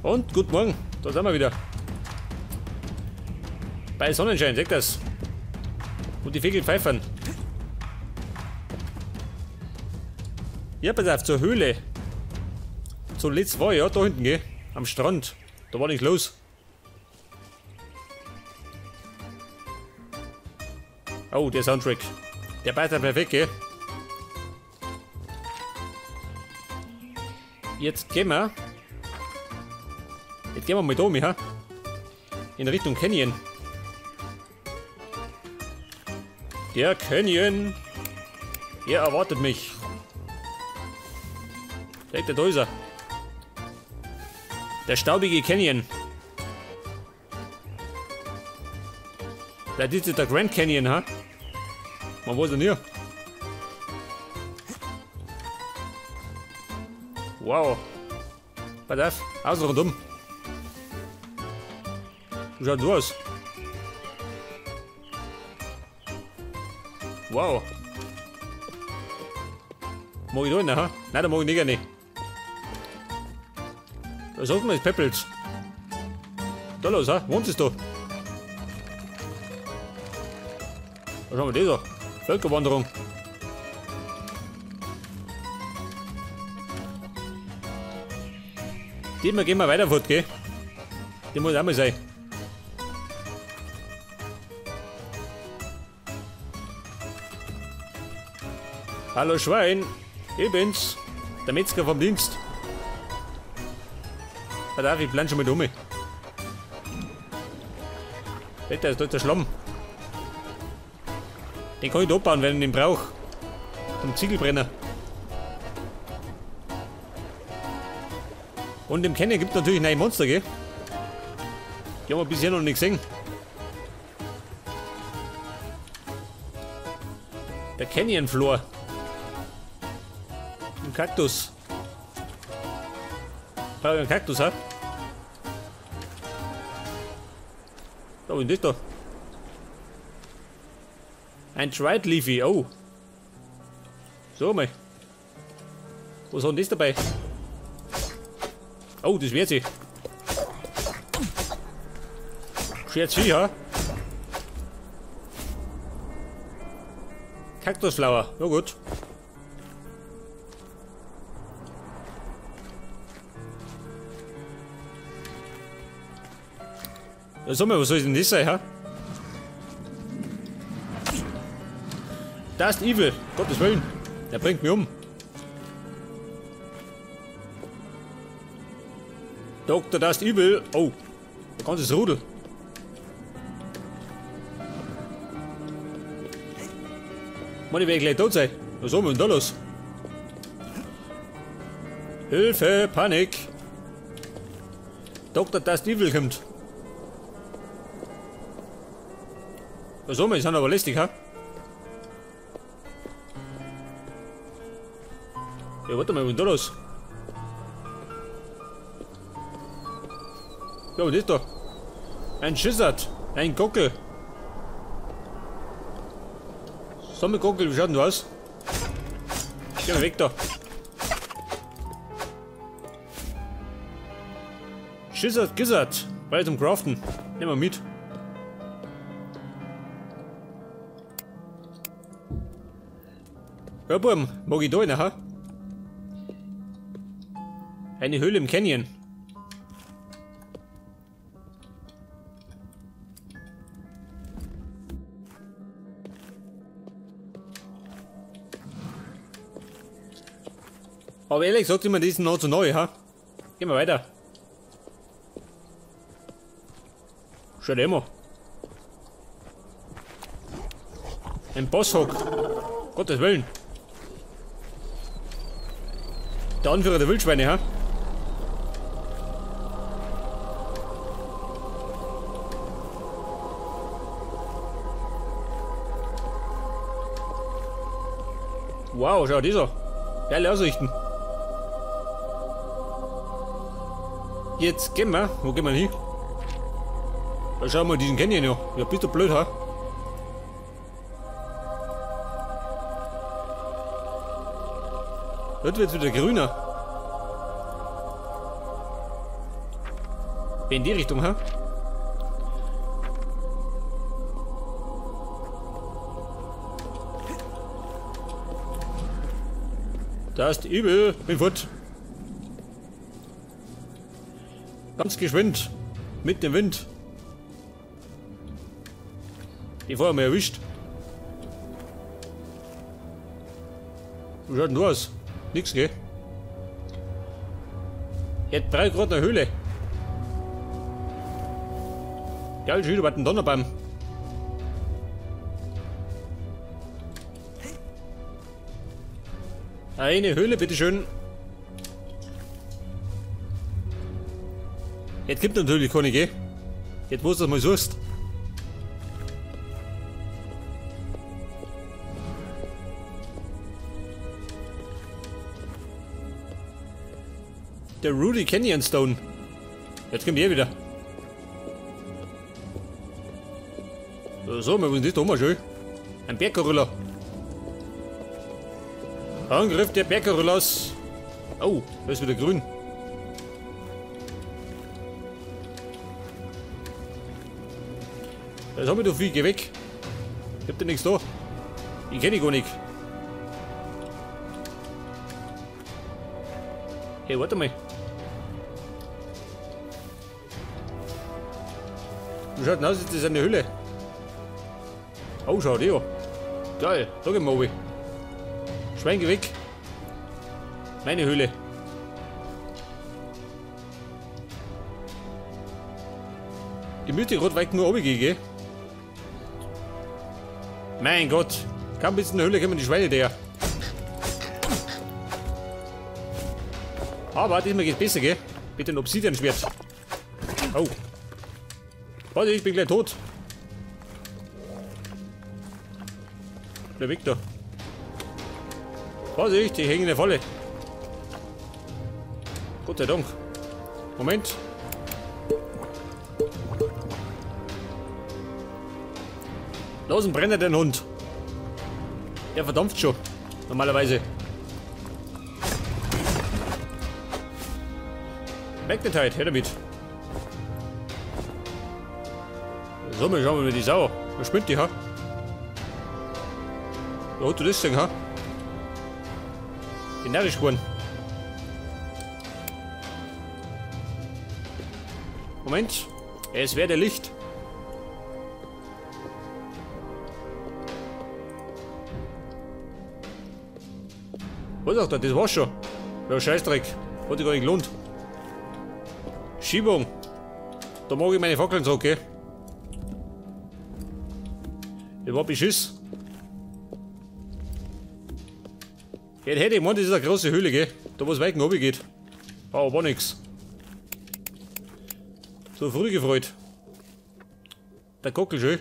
Und guten Morgen, da sind wir wieder. Bei Sonnenschein, seht das. Und die Vögel pfeifen. Ja, pass auf, zur Höhle. Zuletzt war ich ja da hinten, gell? Am Strand. Da war nichts los. Oh, der Soundtrack. Der passt ja perfekt, gell? Jetzt gehen wir. Jetzt gehen wir mal da um, ha? In Richtung Canyon. Der Canyon. Er erwartet mich. Seht ihr, da ist er. Der staubige Canyon. Vielleicht ist das der Grand Canyon, ha? Man weiß ja nie. Wow. Pass auf, außen rundum. Wie schaut so aus? Wow. Mag ich da rein, ha? Nein, da mag ich nicht rein. Da ist offen, das Peppels. Da los, ha? Wohnt es da? Was haben wir das da? Völkerwanderung. Diesmal gehen wir weiter fort, gell? Die muss auch mal sein. Hallo Schwein, ich bin's, der Metzger vom Dienst. Pass auf, ich plan schon mal um. Da ist der Schlamm. Den kann ich da abbauen, wenn ich den brauche. Zum Ziegelbrenner. Und im Canyon gibt es natürlich neue Monster, gell? Die haben wir bisher noch nicht gesehen. Der Canyon Floor. Ein Kaktus. Brauche ich einen Kaktus, ha? Da, was ist das da? Ein Dried Leafy, oh. So mal. Was hat denn das dabei? Oh, das wehrt sich. Scherz Vieh, ha? Kaktusflower, na gut. Ja, sag mal, was soll denn das sein, ha? Das ist Evil, Gottes Willen. Der bringt mich um. Dr. Dust Evil. Oh, ein ganzes Rudel. Mann, ich werde gleich tot sein. Was haben wir denn da los? Hilfe, Panik. Dr. Dust Evil kommt. Was haben wir? Die sind aber lästig, ha? Ja, warte mal, was ist denn da los? Ja, was ist da? Ein Schissert, ein Gockel. Sommergockel, wie schaut denn du aus? Geh mal weg da. Schissert, Gissert. Weiter zum Craften. Nehmen wir mit. Ja, Buben, mag ich da rein, ha? Eine Höhle im Canyon. Aber ehrlich gesagt, immer die sind noch zu neu, ha? Gehen wir weiter. Schaut immer. Ein Bosshock. Gottes Willen. Der Anführer der Wildschweine, ha? Wow, schau dieser. Geile Aussichten. Jetzt gehen wir. Wo gehen wir hin? Da schauen wir diesen Canyon an. Ja, bist du blöd, ha? Heute wird's wieder grüner. In die Richtung, ha? Da ist übel. Bin fort. Ganz geschwind. Mit dem Wind. Bevor er mich erwischt. Wie schaut denn du aus? Nix, gell? Jetzt brauche ich gerade eine Höhle. Geil, schön über den Donnerbaum. Eine Höhle, bitteschön. Jetzt gibt natürlich keine, gell? Jetzt wo du das mal suchst. Der Rudy Canyon Stone. Jetzt kommt er wieder. So, wir wollen das da mal schön. Ein Berggorilla. Angriff der Berggorillas. Oh, da ist wieder grün. Das haben wir doch viel. Geh weg. Ich hab da nichts da. Ich kenne gar nicht. Hey, warte mal. Wie schaut denn aus? Das ist eine Höhle. Oh, schau die an. Geil, da gehen wir runter. Schwein, geh weg. Meine Höhle. Die müsste gerade weit nur runtergehen, gell? Mein Gott. Kaum bis in der Höhle kommen die Schweine der. Aber diesmal geht's besser, gell? Mit dem Obsidian-Schwert. Oh. Warte, ich bin gleich tot. Der weg da. Vorsicht, ich hänge in der Falle. Gott sei Dank. Moment. Los, und brennt den Hund. Der verdampft schon. Normalerweise. Weg den Teil, her damit. So, wir schauen mal die Sau. Was spinnt die, ha? Wo hat du das denn, ha? Bin narrisch geworden. Moment. Es werde Licht. Was auch da? Das war's schon. Ja, Scheißdreck. Hat sich gar nicht gelohnt. Schiebung. Da mag ich meine Fackeln zurück, gell? Das war Beschiss. Jetzt hätte ich gemeint, das ist eine große Höhle, gell? Da wo es weit runter geht. Aber war nix. So früh gefreut. Der Gockel schön.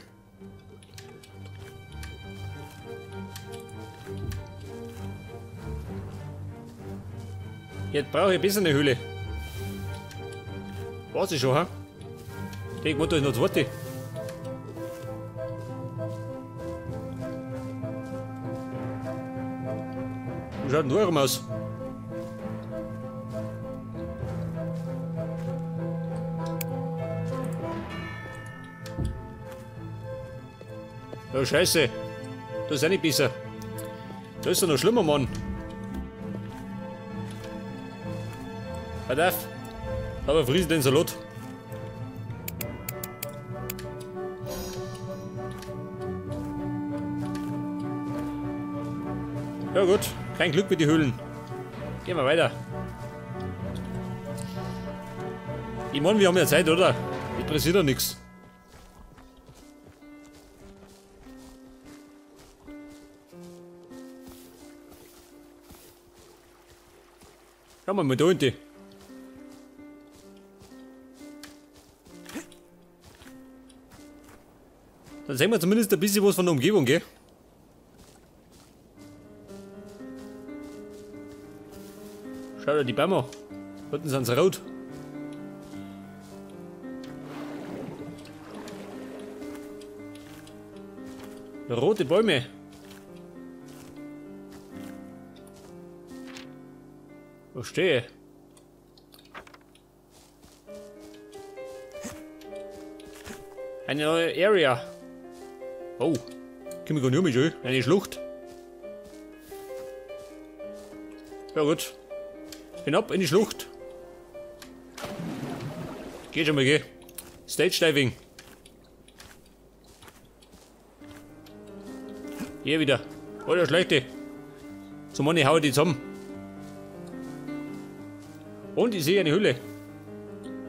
Jetzt brauche ich besser eine Höhle. Weiß ich schon, ha? Ich wollte da ist noch zweite. Wie schaut denn da rum aus? Ja, scheiße. Das ist auch nicht besser. Das ist ja noch schlimmer, Mann. Pass auf. Aber friss den Salat. Ja gut, kein Glück mit den Höhlen. Gehen wir weiter. Ich meine, wir haben ja Zeit, oder? Interessiert doch nichts. Schauen wir mal da hinten. Dann sehen wir zumindest ein bisschen was von der Umgebung, gell? Schau dir die Bäume an. Unten sind sie rot. Rote Bäume. Verstehe. Eine neue Area. Oh, komm ich gar nicht mehr, eine Schlucht. Ja gut. Hinab in die Schlucht. Geht schon mal, geh. Stage Diving. Hier wieder. Oh, der Schlechte. Zum Money hau ich die zusammen. Und ich sehe eine Hülle.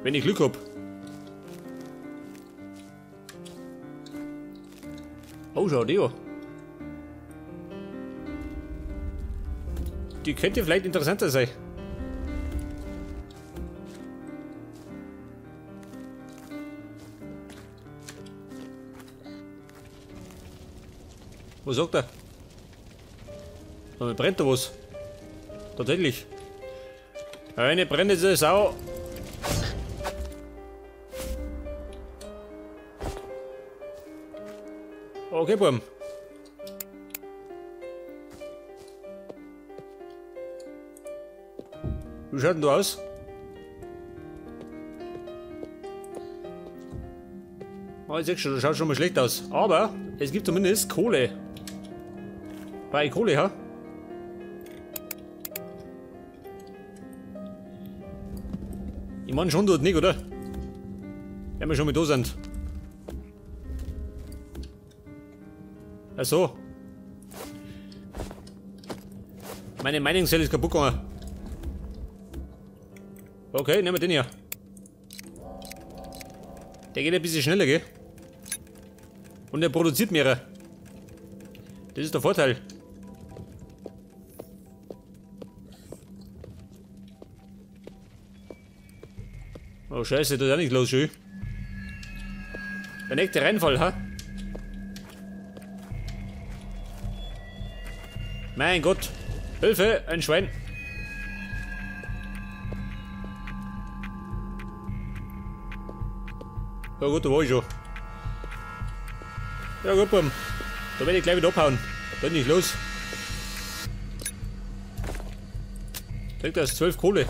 Wenn ich Glück hab. Oh, schau, Deo. Die könnte vielleicht interessanter sein. Was sagt er? Da brennt da was. Tatsächlich. Eine brennende Sau. Okay, Burm. Wie schaut denn du aus? Oh, ich seh schon, das schaut schon mal schlecht aus. Aber es gibt zumindest Kohle. Bei Kohle, ha? Ich meine schon dort nicht, oder? Wenn wir schon mal da sind. Ach so. Meine Mining-Cell ist kaputt gegangen. Okay, nehmen wir den hier. Der geht ein bisschen schneller, gell? Und der produziert mehrere. Das ist der Vorteil. Oh Scheiße, da ist auch nicht los, schön. Der nächste Reinfall, ha? Mein Gott. Hilfe, ein Schwein. Ja gut, da war ich schon. Ja gut, Bumm. Da werde ich gleich wieder abhauen. Da bin ich los. Kriegt das 12 Kohle.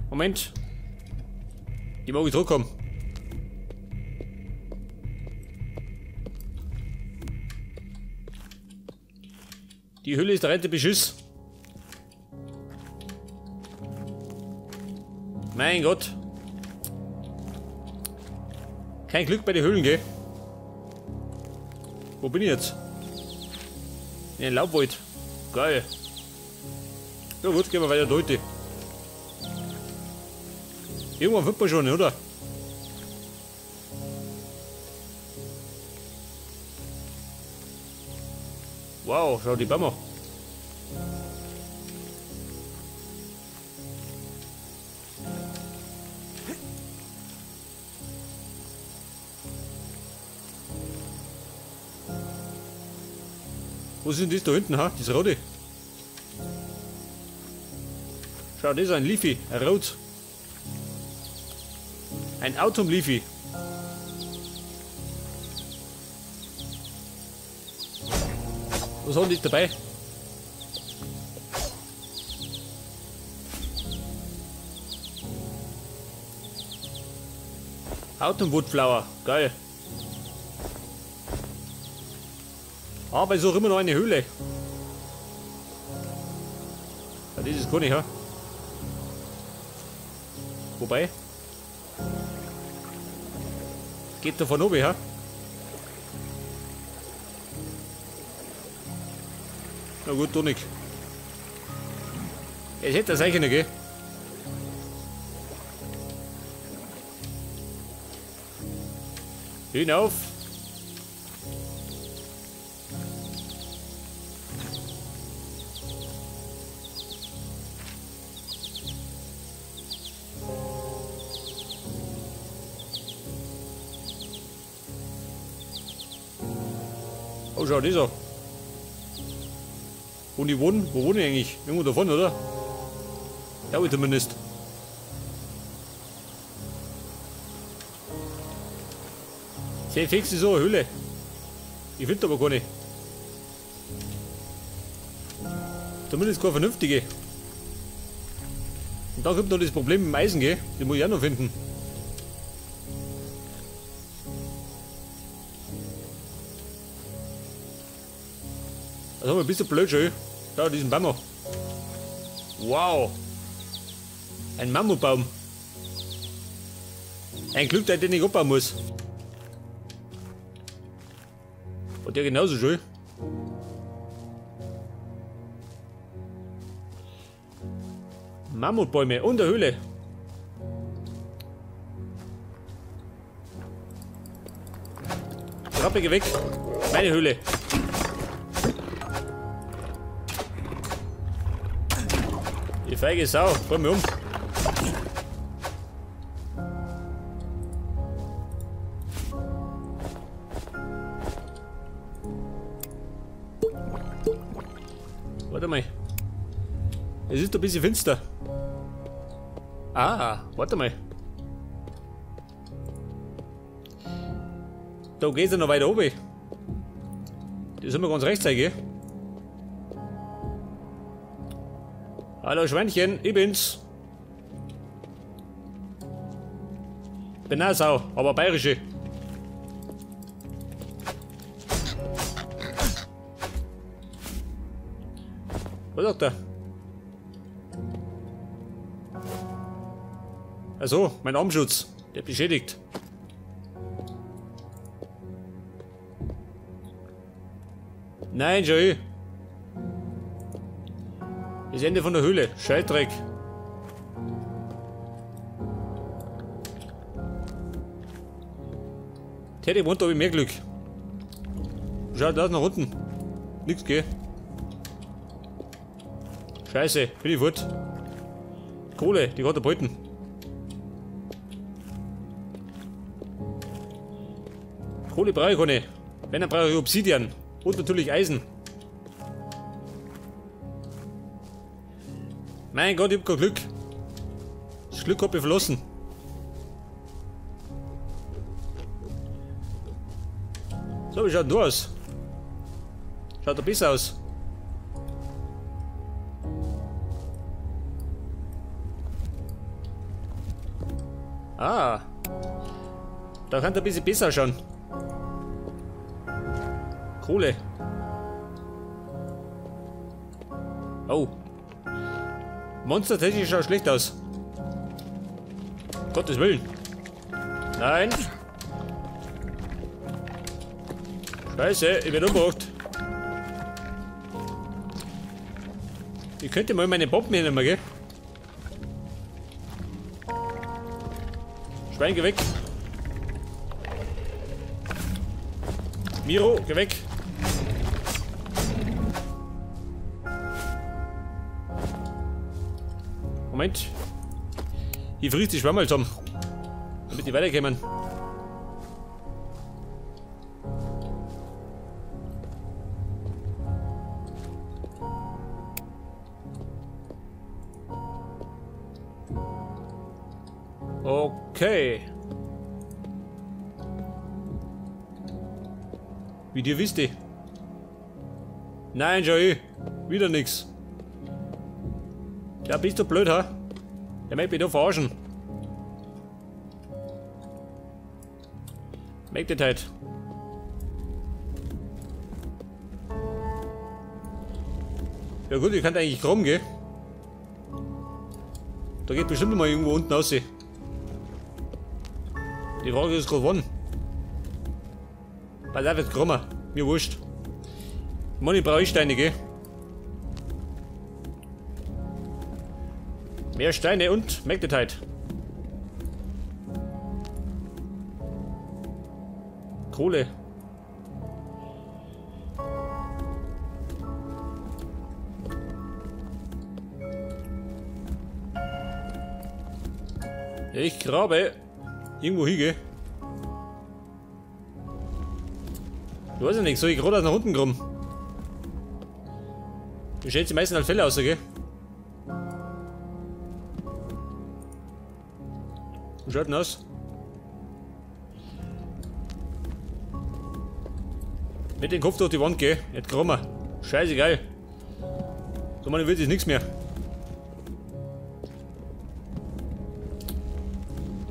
Moment. Die mag ich zurückkommen. Die Hülle ist der rente Beschiss. Mein Gott. Kein Glück bei den Höhlen, gell? Wo bin ich jetzt? In den Laubwald. Geil. Ja gut, gehen wir weiter durch. Irgendwann wird man schon, oder? Wow, schau die Bäume. Wo sind das da hinten, ha? Das rote. Schau, das ist ein Leafy, ein Rot. Ein Autumn Leafy. Was haben die dabei? Autumn Woodflower, geil. Aber es ist auch immer noch eine Höhle. Ja, das ist gar nicht, ja? Wobei. Geht da von oben, ja? Na gut, doch nicht. Es hätte das eigentlich nicht, gell? Hinauf! Oh, schau das an. Wo die wohnen? Wo wohne ich eigentlich? Irgendwo davon, oder? Ja, ich zumindest. Sehr fix ist so eine Höhle. Ich finde aber keine. Zumindest keine vernünftige. Und da kommt noch das Problem mit dem Eisen, gell? Das muss ich auch noch finden. Also ein bisschen blöd schon. Da, diesen Baum noch. Wow. Ein Mammutbaum. Ein Glück, dass ich den nicht abbauen muss. Und der genauso schön. Mammutbäume und eine Höhle. Rappe, geh weg. Meine Höhle. Die feige Sau, komm mir um. Warte mal. Es ist ein bisschen finster. Ah, warte mal. Da geht's ja noch weiter oben. Das sind wir ganz rechts, gell? Hallo Schweinchen, ich bin's. Bin auch Sau, aber bayerische. Was sagt er? Also, mein Armschutz, der beschädigt. Nein, Joey. Das Ende von der Höhle. Scheißdreck. Teddy wohnt, da hab ich mehr Glück. Schaut das nach unten. Nix, gell? Scheiße, bin ich fort. Kohle, die hat er behalten. Kohle brauche ich keine. Wenn, dann brauche ich Obsidian. Und natürlich Eisen. Mein Gott, ich hab kein Glück. Das Glück hab ich verlassen. So, wie schaut denn du aus? Schaut doch besser aus. Ah. Da kann der ein bisschen besser ausschauen. Kohle. Oh. Monstertechnisch schaut schlecht aus. Gottes Willen. Nein. Scheiße, ich werde umgebracht. Ich könnte mal meine Bomben hernehmen, gell? Schwein, geh weg. Miro, geh weg. Moment. Hier frisst die Schwammerl zusammen. Damit die weiterkommen. Okay. Wie dir wisst ihr? Nein, Joey. Wieder nix. Ja, bist du blöd, ha? Der möchte mich doch verarschen. Merkt ihr halt. Ja gut, ihr könnt eigentlich rum, gell? Da geht bestimmt mal irgendwo unten raus. Die Frage ist gerade wann. Pass auf, jetzt kommen. Mir wurscht. Mann, ich brauche Steine, gell? Mehr Steine und Magnetite. Kohle. Ich grabe irgendwo hin, gell? Ich weiß ja nicht, soll ich gerade nach unten kommen? Du stellst die meisten halt Fälle aus, gell? Wie schaut denn aus? Mit dem Kopf durch die Wand, gell? Nicht gekommen. Scheißegal. So, man wird jetzt nichts mehr.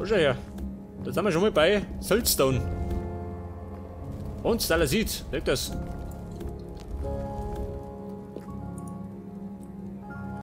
Da schau her. Da sind wir schon mal bei Siltstone. Und Stalasit. Leg das.